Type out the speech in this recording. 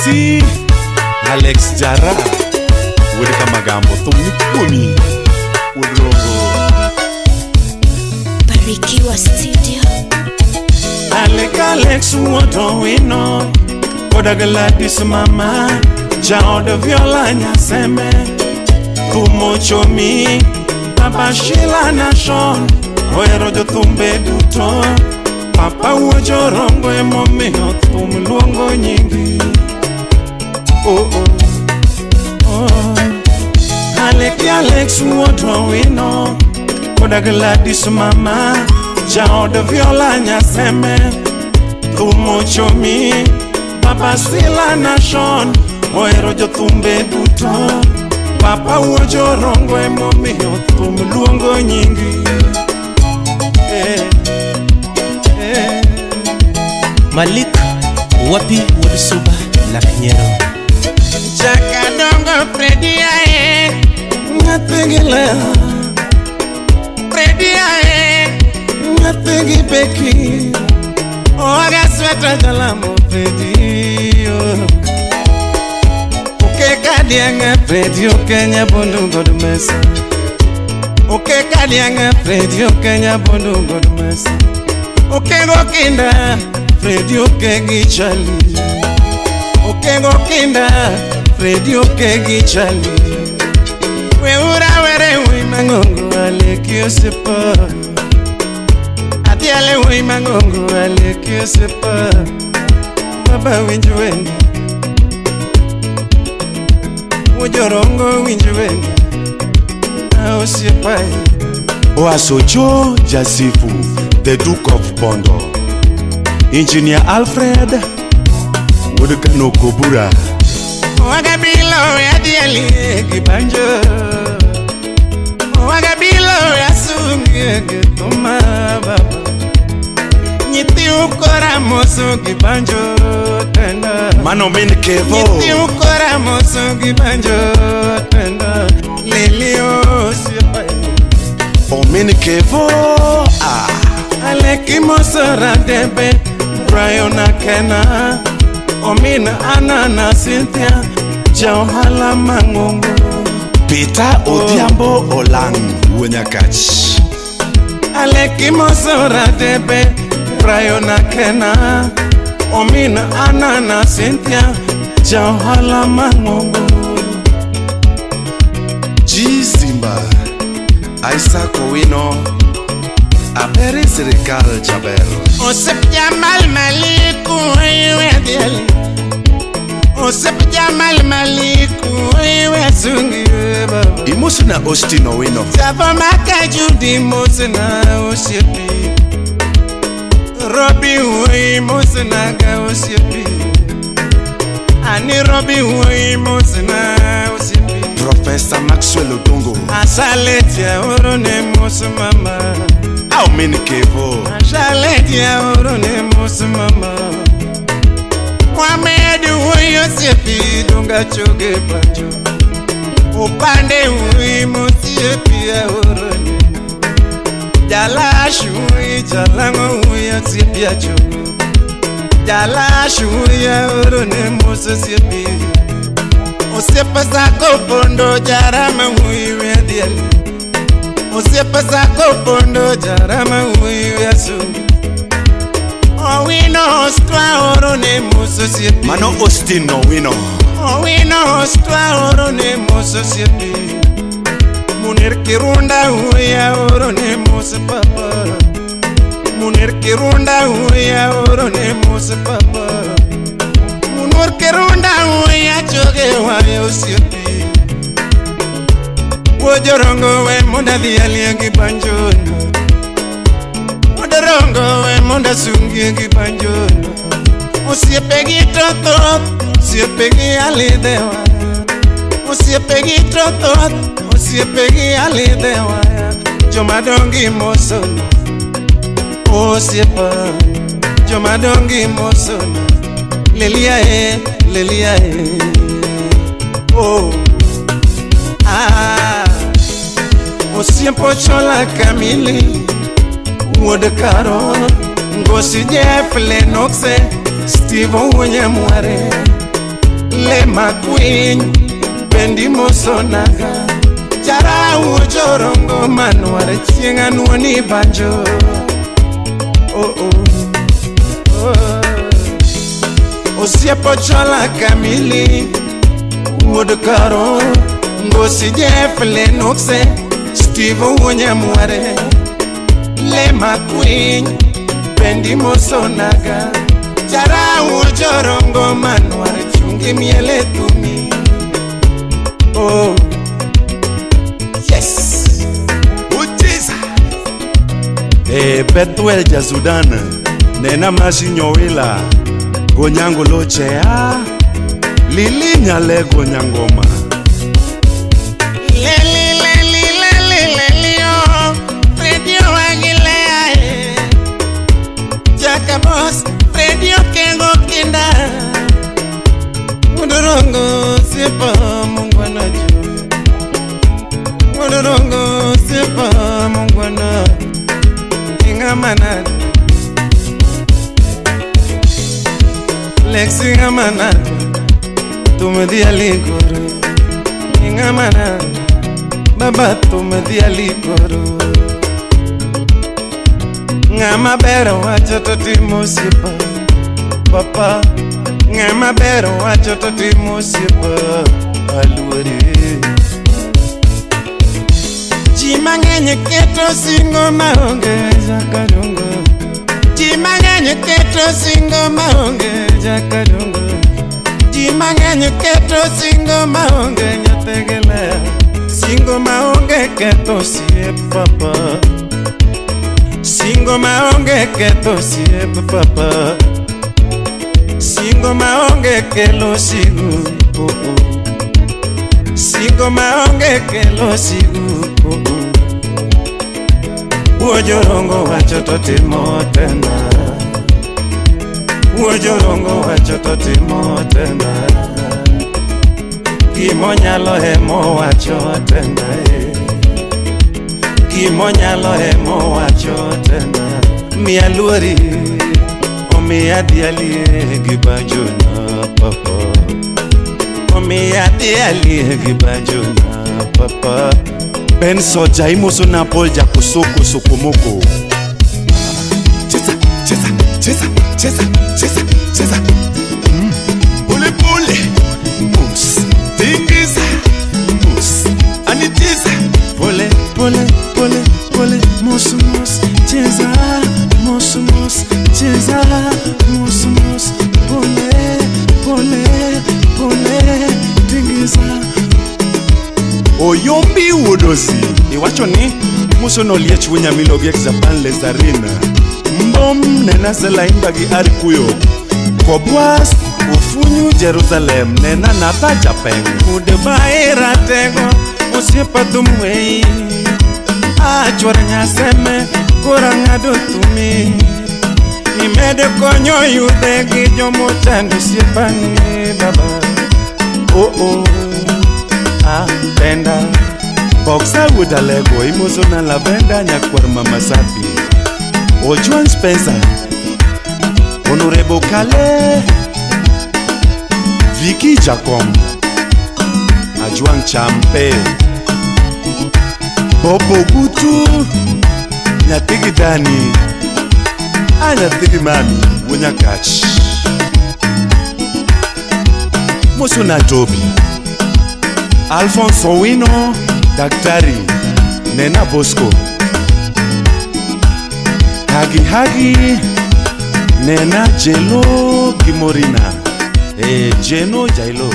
Amosi Alex Jara wuod Kamagambo thum ni kuomi wuod Rongo. Barikiwa Studio. Alek Alex wuod Owino koda Gladys mama jaod Viola Nyasembe thum ochomi Papa Shila Nation ohero jothumbe duto Papa wuo Jorongo emomiyo thum luongo nyingi oh, oh. Oh. Alek Alex wuod Owino koda Gladys mama jaod Viola Nyasembe thum ochomi Papa Sila Nation ohero jothumbe duto Papa wuo Jorongo emomiyo thum luongo nyingi eh, eh. Malik Wapi wuod Suba lak nyiero. Jakadongo Freddy ae nyathi gi Lea Freddy ae nyathi gi Becky Oaga sweta jalamo Freddy oh. Okeka dianga Freddy okenya bondu god mesa Okeka dianga Freddy okenya bondu god mesa Okego kinda Freddy okegi chali Okego kinda Freddy okegi chali Weura were wi mangongo aleki osiepa Adhiale wi mangongo aleki osiepa Baba winj wende Wujorongo winj wende Osiepa Oasocho Jasifu, the Duke of Bondo. Engineer Alfred Wuod Kano Kobura. Wagabilo adhiale gi banjo Wagabilo asungi gi thuma baba Nyithi ukora moso gi banjo tenda Mano min Kevo. Nyithi ukora moso gi banjo tenda Lili osiepa Omin Kevo. Ah. Aleki moso radebe Brian Akena Omin Anana Cynthia Ja ohala mang'ongo Peter Odhiambo Olang wuo Nyakach. Aleki moso radebe Brian Akena Omin Anana Cynthia Ja ohala mang'ongo G Simba. Isaac Owino. Aberi sirikal jaber. Osep Jamal Maliku iwe dhiel Osep Jamal Maliku iwe sungi baba Imosna Austin Owino. Savo maka Judy mosna osiepi Robi wuoyi mosna ga osiepi Ani Robi wuoyi mosna osiepi Professor Maxwell Odongo. Asaleti aoro ne mos mama Omin Kevo. Asaleti aoro ne mos mama Mohamed wuoyi osiepi donga choge pacho Upande wuoyi mosiepi aoro ne Jalash wuoyi jalango wuoyi osiepi achogo Jalash wuoyi aoro ne mos osiepi Osiepa sako pondo jarama wuoyi wedhiel Osiepa sako pondo jarama wuoyi wesungi Owino ostwa oro ne mos osiepi Mano Austin Owino. Owino ostwa oro ne mos osiepi Munir Kirunda wuoyi oro ne mos papa Munir Kirunda wuoyi oro ne mos papa Munir Kirunda wuoyi achoge waye osiepi Wuojorongo we mondo adhi alie gi banjono Wuodorongo we mondo asungie gi banjono Osiepegi to thoth, osiepegi alidhewa Osiepegi to thoth, osiepegi alidhewa Jomadongi mosona Osiepa, jomadongi mosona Lelia e, Lelia e Oh, ah Osiepo chola kamili Wuod Karo Ngosi Jeff Lennox Steve Owuonyamware. Lema Queen bendi mosonaga Jarau jorongo manware chieng' anuoni banjo. Oh, oh. Oh. Osiepo chola kamili wuod karo Ngosi Jeff Lennox Steve Owuonyamware Lema Queen bendi mosonaga Jarau jorongo manware chungi miele tumi. Oh yes. Uchiza. Bethuel Jasudan Nena Masi Nyowila Gonyango Lochea Lili Nyalego Nyangoma. Leli leli leli leli oh Radio Agilea eh. Jacobos Radio Kengo Kinda Mudorongo sipa mungwana ju Mudorongo sipa mungwana Ingamana Lexi ngamana Tumediali guru Ingamana Baba tumediali guru Ng'ama ber wacho to timo osiepa Papa Ng'ama ber wacho to timo osiepa Aluori Ji mang'eny keto singo maonge jakadongo Ji mang'eny keto singo maonge jakadongo Ji mang'eny keto singo maonge nyathigilea Singo maonge ketho osiep papa Singo maonge ketho osiep papa Singo maonge kelo sigu oh, oh. Singo maonge kelo sigu oh, oh. Wuo jorongo wacho to timo tena Wuo jorongo wacho to timo tena Gimonyalo emowacho tena eh. Gimonyalo emowacho tena Miya luori omiya dhialie gi bajona papa Omiya dhialie gi bajona papa Ben Soja imoso na Paul Jakosoko Sokomoko. Cheza, cheza, cheza, cheza, cheza, cheza. Pole pole. Mus. Tingiza. Mus. Anitiza. Pole pole pole pole mos mos cheza mos mos cheza mos mos pole pole pole tingiza. Oyombi Wuodosi iwacho ni muso no liech wunyamilo gi Japan Lezarina Mbom nena Zela Imba gi Ari Kuyo Kobwas Ofunyu Jerusalem nena Natha Japeng. Goodbye ratego osiepa thum wei Achwar nyaseme koro ng'ado thumi Imedo konyo yude gi jomochando osiepani baba. Oh oh ah penda Boxer wuod Alego imoso na Lavenda nyakwar Mama Safi Ojuan Spencer Honorable Kale Vicky Jacom Ajuan Champe Bobo Gutu Nyathigi Dani A nyathigi mami Wunyakach Moso na Toby Alfonso Owino Daktari Nena Bosco Hagi Hagi Nena Jelo Gimorina Jeno Jailo.